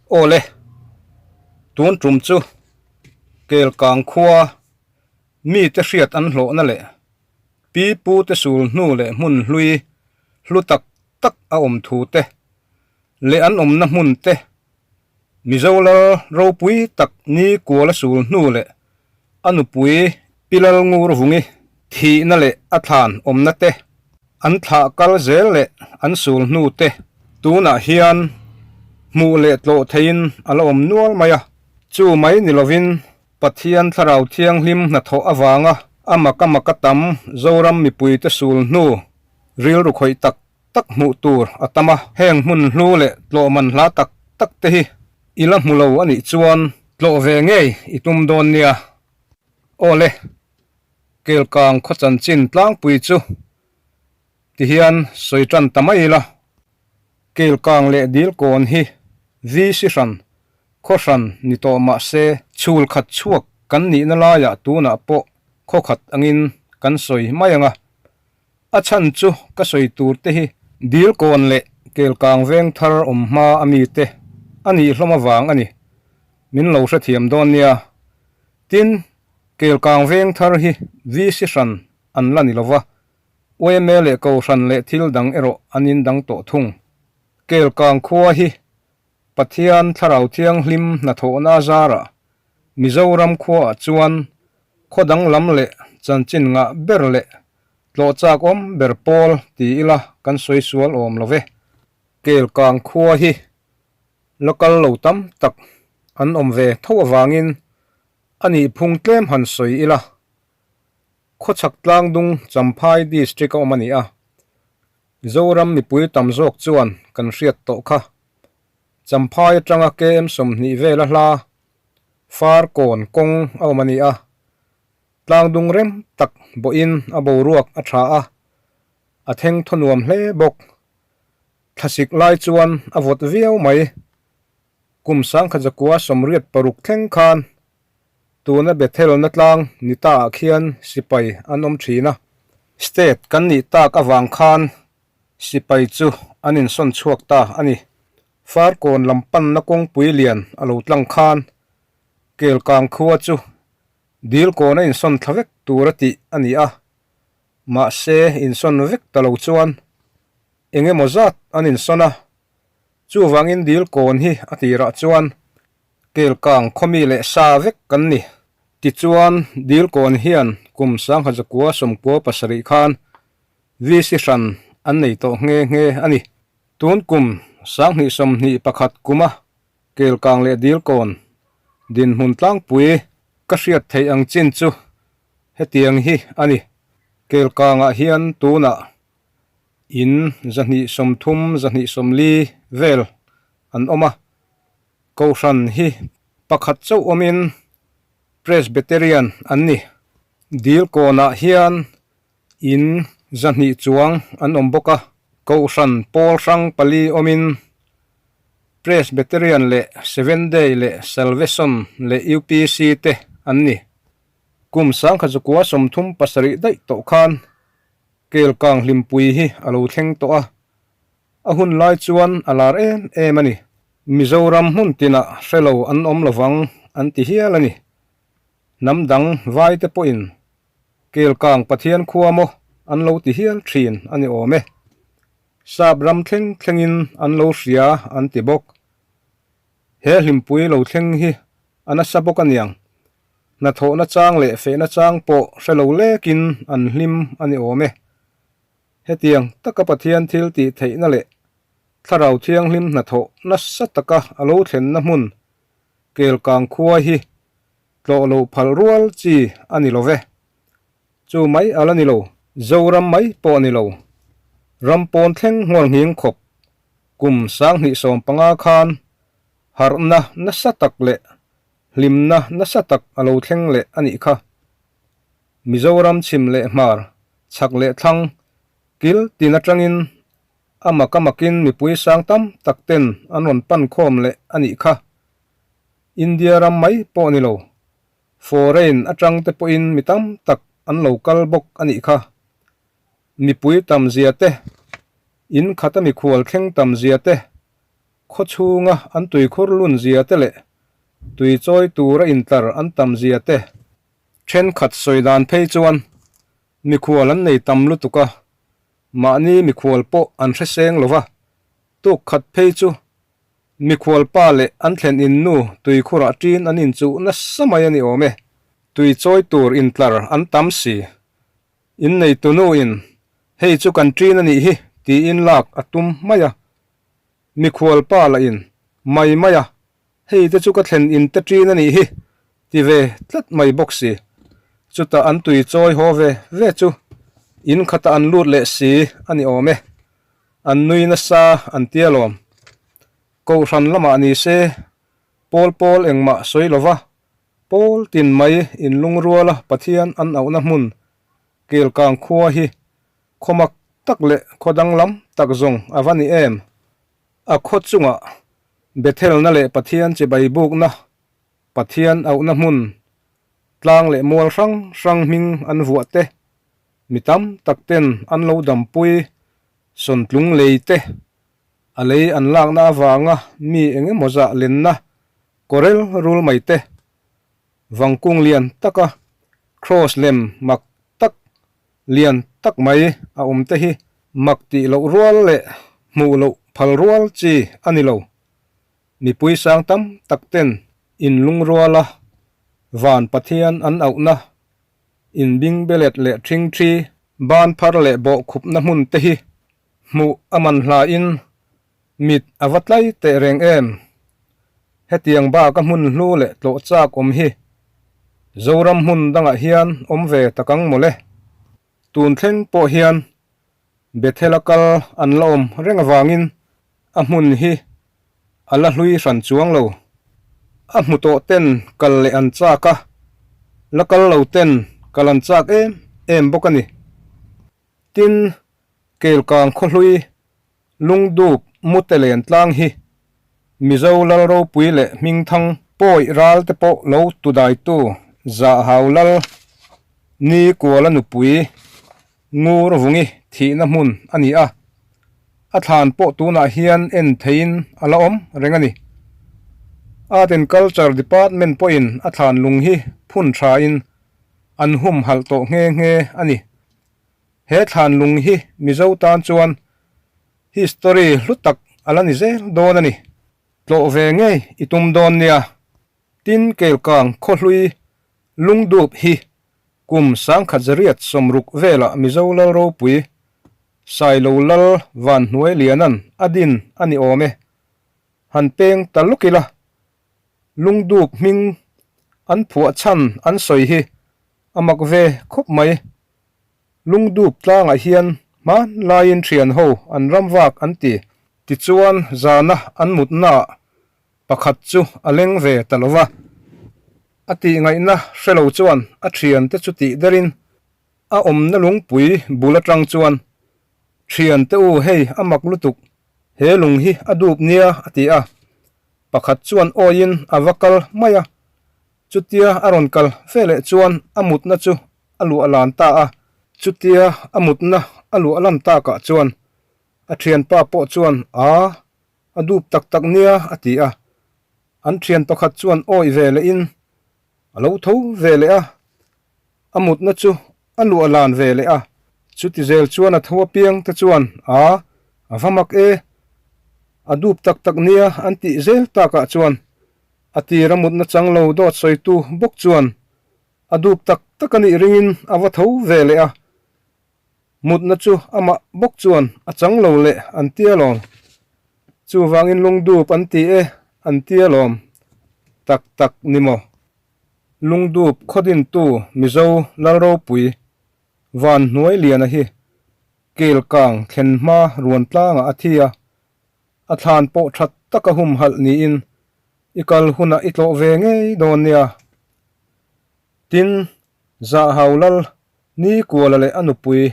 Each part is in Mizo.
Awle, tun tum chu Kelkang khua mite hriat an hlawhna leh pi pu te sul hnu leh hmun hlui hlu tak tak a awm thu te leh an awmna hmun te Mizo lal ropui tak ni kuala sul hnu leh a nupui Pi Lalngurvungi thihna leh a thlan awmna te, an thlah kal zel leh an sul hnu te tunah hian hmuh leh tlawh theihin a la awm nual mai a. Chu mai ni lovin Pathian Thlarau Thianghlim hnathawh avanga a mak a mak a tam Zoram mipuite sul hnu rilru khawih tak tak hmuh tur a tam a. Heng hmun hlu leh tlawh man hla tak tak te hi i la hmu lo a nih chuan tlawh ve ngei i tum dawn nia. Aw le, Kelkang khaw chanchin tlangpui chu ti hian sawi tan ta mai ila. Kelkang leh Dilkawn hi VC hran, khaw hran ni tawh mah se chhul khat chhuak kan nihna laiah tunah pawh khaw khat angin kan sawi mai ang a. A chhan chu ka sawi tur te hi Dilkawn leh Kelkang veng thar awm hma a mi te a nih hlawm avang a ni. Min lo hrethiam dawn nia. Tin, Kelkang veng thar hi VC hran an la ni lova, yma leh Kohhran leh thil dang erawh an indang tawh thung. Kelkang khua hi Pathian Thlarau Thianghlim hnathawhna a zarah Mizoram khuaah chuan khaw danglam leh chanchin ngah ber leh tlawh chak awm ber pawl ti ila kan sawi sual awm lo ve. Kelkang khua hi la kal lo tam tak an awm ve tho avangin a nih phung tlem han sawi ila. Khawchhak Tlangdung Champhai District a awm a ni a, Zoram mipui tam zawk chuan kan hriat tawh kha. Champhai atanga KM 20 vela hla Farkawn kawng a awm a ni a, tlangdung rem tak bawhin a boruak a tha a, a theng thaw nuam hle bawk. Thlasik lai chuan a vawt viau mai. Kum sangkhatzakua 86 thleng khan Tuna Bethelna tlang ni ta ah khian sipai an awm thin a. State kan nih tak avang khan sipai chu an insawn chhuak ta a ni. Farkawn lam panna kawngpui lian a lo tlang khan Kelkang khua chu Dilkawn a insawn thla vek tur a tih a ni a. Mahse insawn vek ta lo chuan eng emaw zat an insawn a. Chuvangin Dilkawn hi a tirah chuan Kelkang khawmi leh sa vek kan ni. Tichuan, Dilkawn hian kum 1997 khan VC hran an nei tawh nghe nghe a ni. Tun kum 2021 kuma Kelkang leh Dilkawn dinhmun tlangpui ka hriat theih ang chin chu hetiang hi a ni. Kelkangah hian tunah in 230, 240 vel an awm a. Kohhran hi pakhat chauh awmin Presbyterian an ni. Dilkawnah hian in 200 chuang an awm bawk a. Kohhran pawl hrang pali awmin Presbyterian leh Seventh Day leh Salvation leh UPC te an ni. Kum 1937 daih tawh khan Kelkang Hlimpui hi a lo thleng tawh a. A hun lai chuan a lar em em a ni. Mizoram hmun tinah hre lo an awm lovang an ti hial a ni. Hnam dang vai te pawhin Kelkang Pathian khua maw an lo ti hial thin a ni awm e. Sap ram thleng thlengin an lo hria an ti bawk. He hlimpui lo thleng hi a nasa bawk a niang. Hnathawhna chang leh fehna chang pawh hre lo lekin an hlim a ni awm e. Hetiang taka Pathian thil tih theihna leh Thlarau Thianghlim hnathawh nasa taka a lo thlenna hmun Kelkang khua hi tlawh lo phal rual chi a ni lo ve. Chu mai a la ni lo, Zoram mai pawh a ni lo. Ram pawn thleng nghawl nghing khawp kum 2015 khan harhna nasa tak leh hlimna nasa tak a lo thleng leh a nih kha. Mizoram chhim leh hmar, chhak leh thlang, kil tin atangin A mak a makin mipui sang tam tak ten an rawn pan khawm leh a nih kha. India ram mai pawh ni lo, foreign atang te pawhin mi tam tak an lo kal bawk a nih kha. Mipui tam zia te, in khata mikhual thleng tam zia te. Khaw chhunga an tuikhur lun zia te leh tui chawi tura intlar an tam zia te, thenkhat sawi dan phei chuan mikhual an nei tam lutuk a, mahni mikhual pawh an hre seng lo va, tuk khat phei chu mikhual pa leh an thlen in nu tuikhurah ṭin an inchuh nasa mai a ni awm e. Tui chawi tur intlar an tam si. Inneitu nu in hei chu kan ṭin a nih hi tiin lak a tum mai a. Mikhual pa lah in mai mai a, hei te chu ka thlen in te ṭin a nih hi ti ve tlat mai bawk si. Chutah an tui chawi haw ve ve chu in khatah an lut leh si a ni awm e. An nui nasa an tia lawm. Kohhran lamah ni se pawl pawl engmah sawi lova Pawl tin mai inlungruala Pathian an auhna hmun Kelkang khua hi khaw mak tak leh khaw danglam tak zawng a va ni em? A khaw chungah Bethelna leh Pathian chibai bukna, Pathian auhna hmun, tlang leh mual hrang hrang hming an vuah te, mi tam tak ten an lo dampui sawntlung lei te, a lei an lakna avanga mi eng emaw zah lenna Kawrel rul mai te, vangkung lian taka cross lem mak tak lian tak mai a awm te hi mak tih loh rual leh hmuh loh phal rual chi a ni lo. Mipui sang tam tak ten inlungruala van Pathian an auhna, inbingbelet leh ṭhingṭhi, ban phar leh bawhkhupna hmun te hi hmuh a man hlain Mit a va tlai teh reng em? Hetiang bak a hmun hlu leh tlawh chak awm hi Zoram hmun dangah hian awm ve tak ang mawle. Tun thleng pawh hian Bethel-a kal an la awm reng avangin a hmun hi a la hlui hran chuang lo. A hmu tawh ten kal leh an chak a, la kal lo ten kal an chak em em bawk a ni. Tin, Kelkang khawhlui Lungdup mute len tlang hi Mizo lal ropui leh hmingthang pawi ral te pawh lo tudaitu Zahau lal ni Kuala nupui Ngur Vungi thihna hmun a ni a, a thlan pawh tunah hian en theiin a la awm reng a ni. Art and Culture Department pawhin a thlan lung hi phun thain an humhalh tawh nghe nghe a ni. He thlan lung hi Mizo tan chuan history hlu tak a la ni zel dawn a ni. Tlawh ve ngei i tum dawn nia. Tin Kelkang khawhlui Lungdup hi kum sangkhat zariat sawmruk velah Mizo lal ropui Sailo Lal Vanhnuai Lianan a din a ni awm e. Han peng ta lawk ila Lungdup hming an phuah chhan an sawi hi a mak ve khawp mai. Lungdup tlangah hian hmanlaiin thian ho an ram vak an ti. Tichuan zana an mutnaah pakhat chu a leng ve ta lo va. A tihngaihna hre lo chuan a thiante chu tih derin a awmna lungpui bul atang chuan, Thiante u hei a mak lutuk, he lung hi a dup nia a ti a. Pakhat chuan awiin a va kal mai a. Chutia a rawn kal veleh chuan a mutna chu a luah lan ta a. Chutia a mutna a luah lan takah chuan a thianpa pawh chuan Aa, a dup tak tak nia a ti a. An thian pakhat chuan awih ve lehin a lo tho ve leh a, a mutna chu a luah lan ve leh a. Chuti zel chuan a tho apiang te chuan Aa, a va mak e, a dup tak tak nia an tih zel takah chuan a tir a mutna chang lo dawt sawitu bawk chuan A dup tak tak a nih ringin a va tho ve leh a, mutna chu amah bawk chuan a chang lo leh an tia lawm. Chuvangin lungdup an ti e an tia lawm tak tak ni maw? Lungdup khawdintu Mizo Lalropui Van Hnuailiana hi Kelkang thlen hma ruan tlangah a thi a, a thlan pawh that taka humhalh niin i kal hunah i tlawh ve ngei dawn nia. Tin, Zahau Lal ni Kuala leh a nupui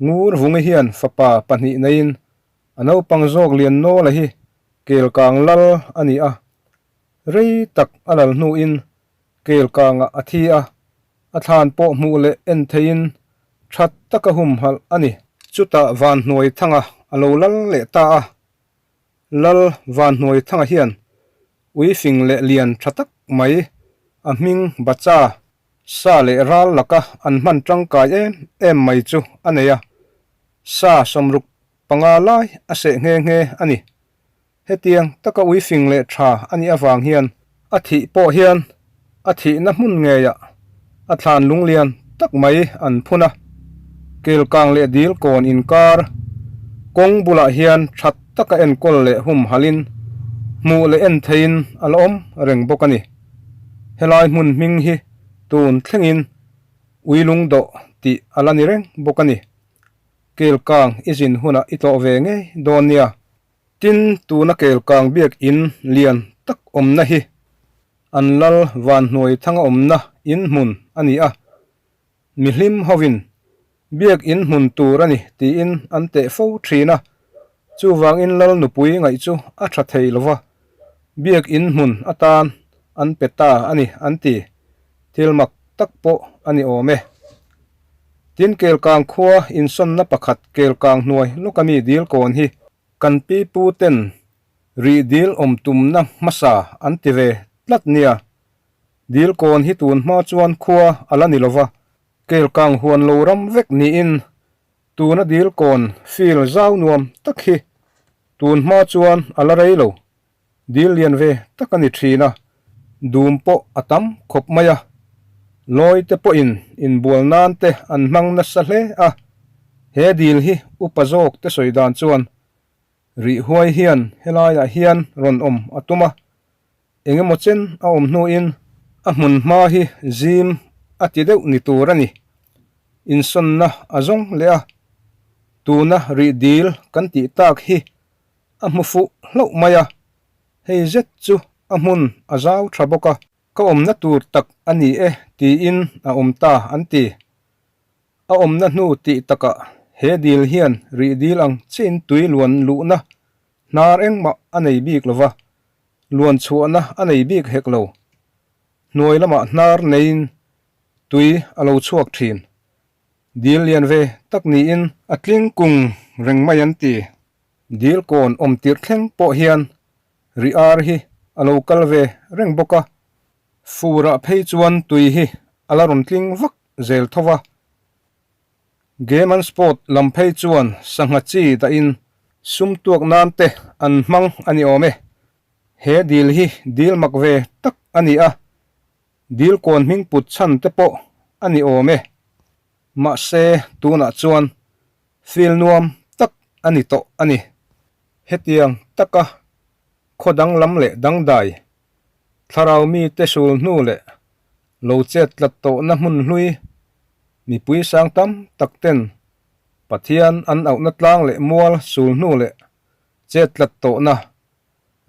Ngur Vungi hian fapa pahnih neiin a naupang zawk lian Nawla hi Kelkang Lal a ni a. Rei tak a lal hnuin Kelkangah a thi a, a thlan pawh hmuh leh en theiin that taka humhalh a ni. Chutah Vanhnuai Thanga a lo lal leh ta a. Lal Vanhnuaithanga hian ui fing leh lian tha tak mai a hming Bacha sa leh ral laka an hman tangkai em em mai chu a nei a, sa 65 lai a seh nghe nghe a ni. Hetiang taka ui fing leh tha a nih avang hian a thih pawh hian a thihna hmun ngeiah a thlan lunglian tak mai an phun a. Kelkang leh dil kawn inkar kawng bulah hian that taka enkawl leh humhalhin hmuh leh en theihin a la awm reng bawk a ni. Helai hmun hming hi tun thlengin ui lungdawh tih a la ni reng bawk a ni. Kelkang i zin hunah i tlawh ve ngei dawn nia. Tin, tuna Kelkang biakin lian tak awmna hi an lal Vanhnuai thanga awmna in hmun a ni a, mihlim hovin biakin hmun tur a ni tiin an teh fo thin a, chuvangin lal nupui ngaih chu a tha thei lo va, biakin hmun atan an pe ta a ni an ti. Thil mak tak pawh a ni awm e. Tin, Kelkang khua insawnna pakhat Kelkang hnuai lawka mi dil kawn hi kan pi pu ten rih dil awm tumna hmasa an ti ve tlat nia. Dil kawn hi tun hma chuan khua a la ni lova, Kelkang huan lo ram vek niin tuna dil kawn fil zau nuam tak hi tun hma chuan a la rei lo. Dil lian ve tak a ni thin a, dum pawh a tam khawp mai a. Lawi te pawhin inbual nan te an hmang nasa hle a, he dil hi upa zawk te sawi dan chuan rih huai hian helaiah hian rawn awm a tum a, engemaw chen a awm hnuin a hmun hma hi zim a ti deuh ni tur a ni. Insawnna a zawng leh a, tuna rih dil kan tih tak hi A hmu fuh hlauh mai a, hei zet chu a hmun a zau tha bawk a, ka awmna tur tak a ni e tiin a awm ta an ti. A awmna hnu tih takah he dil hian rih dil ang chiin tui luan luhna hnar engmah a nei bik lo va, luan chhuahna a nei bik hek lo. Hnuai lamah hnar neiin tui a lo chhuak thin. Dil lian ve tak niin a tling kung reng mai an ti. Dil kawn awm tirh thleng pawh hian ri ar hi a lo kal ve reng bawk a, furah phei chuan tui hi a la rawn tling vak zel tho va. Game and Sport lam phei chuan sangha chi dahin sum tuak nan te an hmang a ni awm e. He dil hi dil mak ve tak a ni a, dil kawn hming put chhan te pawh a ni awm e. Mahse tunah chuan Fil nuam tak a ni tawh a ni. Hetiang taka khaw danglam leh dangdai, thlarau mite sul hnu leh lo chet tlat tawhna hmun hlui, mipui sang tam tak ten Pathian an auhna tlang leh mual sul hnu leh chet tlat tawhna,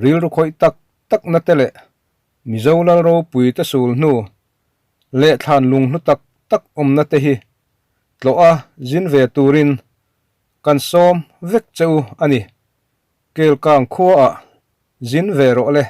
rilru khawih tak takna te leh Mizo lal ropui te sul hnu leh thlan lunghlu tak tak awmna te hi tlawh a zin ve turin kan sawm vek che u a ni. Kelkang khuaah zin ve rawh le.